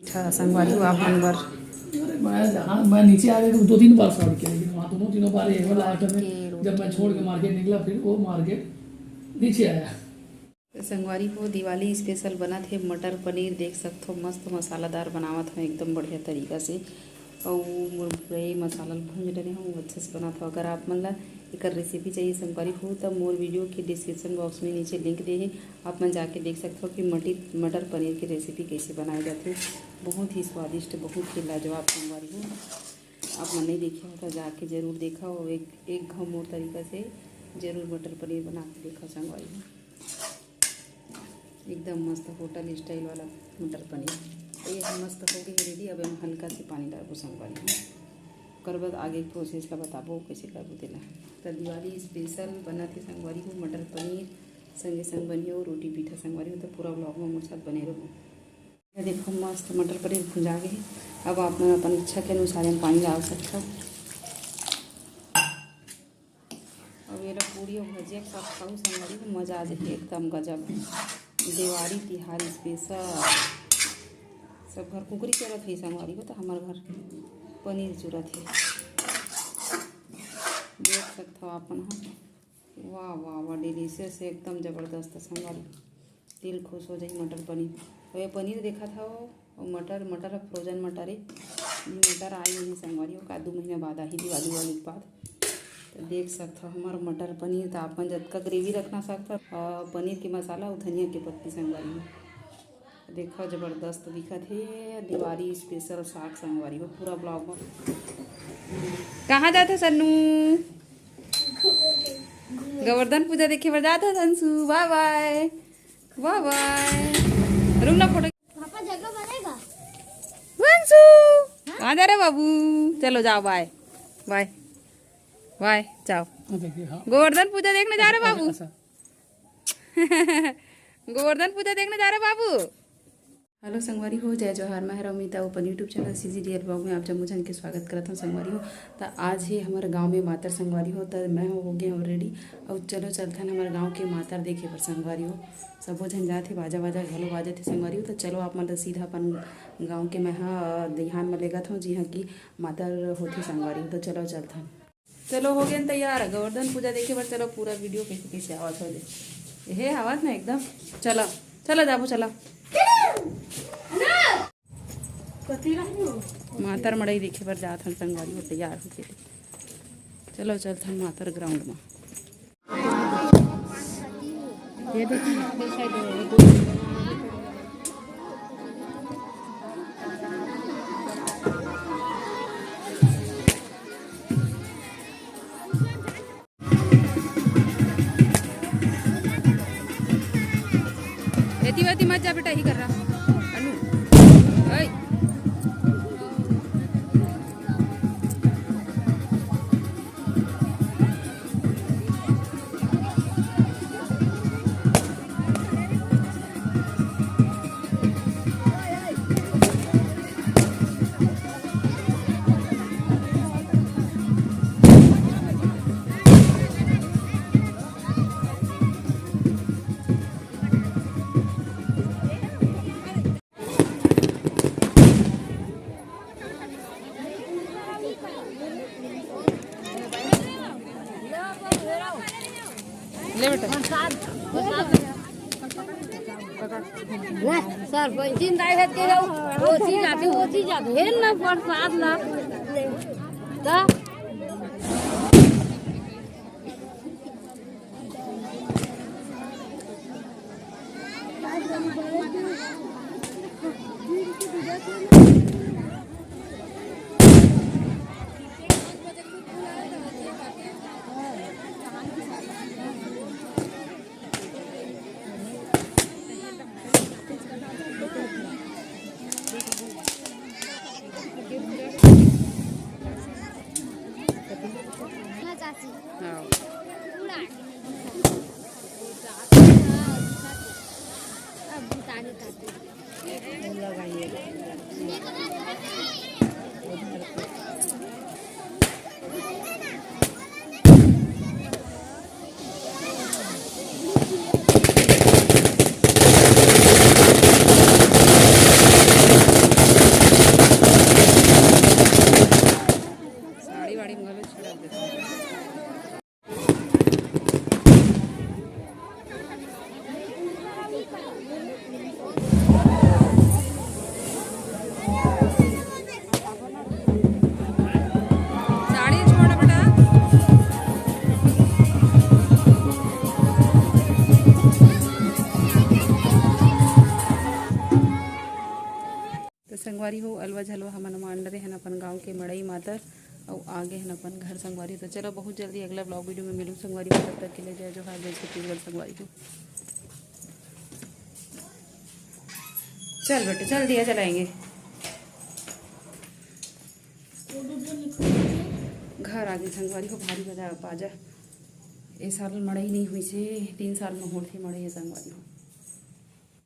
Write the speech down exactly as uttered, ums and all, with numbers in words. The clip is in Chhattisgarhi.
अच्छा संगवारी हो, आप मन बर। अरे मैं, हाँ, मैं नीचे आ गया तो दो तीन बार फ्रॉड किया, लेकिन वहाँ दोनों तीनों बार एक बार लास्ट में जब मैं छोड़ के मार्केट निकला, फिर वो मार्केट नीचे आया। तो संगवारी हो, दिवाली स्पेशल बनत हे मटर पनीर, देख सकथो मस्त मसालादार बनावत हव एकदम बढ़िया तरीका से। अउ मोर पूरा ये मसाला ल भूंज डरे हव, अच्छे से बनात हव। अगर आप मन ला एकर रेसिपी चाहिए संगवारी हो, त मोर वीडियो के डिस्क्रिप्शन बॉक्स में नीचे लिंक दे हे, आप मन जाके देख सकथव कि मटी-, मटर पनीर के रेसिपी कैसे बनाए जाथे। बहुत ही स्वादिष्ट, बहुत ही लाजवाब संगवारी हो। आप मन नहीं देखे हो त जाके जरूर देखव, एक, एक घाव मोर तरीका से जरूर मटर पनीर बना के देखव संगवारी हो। एकदम मस्त होटल स्टाइल वाला मटर पनीर। तो ये मस्त हो गई रेडी। अब हम हल्का से पानी डालबो संगवारी हो, ओकर बाद आगे प्रोसेस ला बताबो कैसे करबो तेला। तो दिवाली स्पेशल बनत हे संगवारी हो मटर पनीर, संगे संग बनियो रोटी पीठा संगवारी हो। तो पूरा व्लॉग में मोर साथ बने रहो। ये देखो मस्त मटर पनीर भुंजा गए हे। अब आप मन अपन इच्छा के अनुसार हम पानी डाल सकते हो। अब ये पूरी और भजिया के साथ खाऊ संगवारी हो, मजा आ जाए एकदम गजब। देवारी तिहार स्पेशल। सब घर कुकरी चलत हे संगवारी हो, तो हमार घर पनीर चुरत हे। देख सकत हो आप मन ह। वाह, वाह, वाह, डिलीशियस, एकदम जबरदस्त संगवारी। दिल खुश हो जाही मटर पनीर। और ये पनीर देखत हव, और मटर, मटर ह फ्रोजन मटर हे। ये मटर आए नहीं संगवारी हो, का दू महीना बाद आही दिवाली वाली के बाद। तो देख सकत हव हमार मटर पनीर, तो आप मन जतका ग्रेवी रखना सकत हव, अ, पनीर के मसाला और धनिया के पत्ती संगवारी हो। देखो जबरदस्त दिखत हे दिवाली स्पेशल साग संगवारी हो पूरा ब्लॉग में। कहाँ जात हो सन्नू? गोवर्धन पूजा देखे बर जात हो संसू। बाय बाय, बाय बाय। रुक ना फोटो। पापा जगह बनेगा। संसू, कहाँ जा रहे बाबू? चलो जाओ, बाय बाय बाय, जाओ। देखिए, हाँ। गोवर्धन पूजा देखने जा रहे बाबू। ऐसा। गोवर्धन पूजा देखने जा रहे बाबू। हेलो संगवारी हो, जय जोहार, मैं हर अमिता अपन YouTube channel CG real blog में आप जम्मो झन के स्वागत करत हूँ संगवारी हो। त आज हे हमर गांव में मातर संगवारी हो, त मैं हो, हो गए हूँ रेडी। और चलो चलथन हमर गांव के मातर देखे बर संगवारी हो। सबो झन जात हे, बाजा बाजा घलो बाजत हे संगवारी हो। त चलो आप मन ल सीधा अपन गांव के मैं हा दइहान में लेगत हूँ, जिहाँ की मातर होथे संगवारी हो। त चलो चलथन। चलो, हो गए तैयार गोवर्धन पूजा देखे बर। चलो, पूरा वीडियो कैसे कैसे आवत हो दे। हे आवत ना एकदम। चलो, चलो जाबो, चलो। मातर मड़ई देखे बर जात हन संगवारी हो, तैयार होके। चलो, चलथन मातर ग्राउंड में। ये देखो। एती वेती मत जा बेटा, ही कर रहा। अनु। ओए। ले बेटा। ले, सरपंचिन दाई हत के जाऊ, ओची जाते, ओची जाते, हे ना प्रसाद ना। त हाँ। संगवारी हो, अलवा झलवा हमन मांड रहे हन अपन गांव के मड़ई मातर, अउ आगे हन अपन घर संगवारी हो। तो चलो, बहुत जल्दी अगला vlog video में मिलूँ संगवारी हो। तब तक के लिए जय जोहार, जय छत्तीसगढ़ संगवारी हो। चल बेटे, चल दिया जलाएंगे। घर आगे संगवारी हो, भारी बजा बाजा। ए साल मड़ई नहीं हुई से, तीन साल में होथे मड़ई संगवारी हो।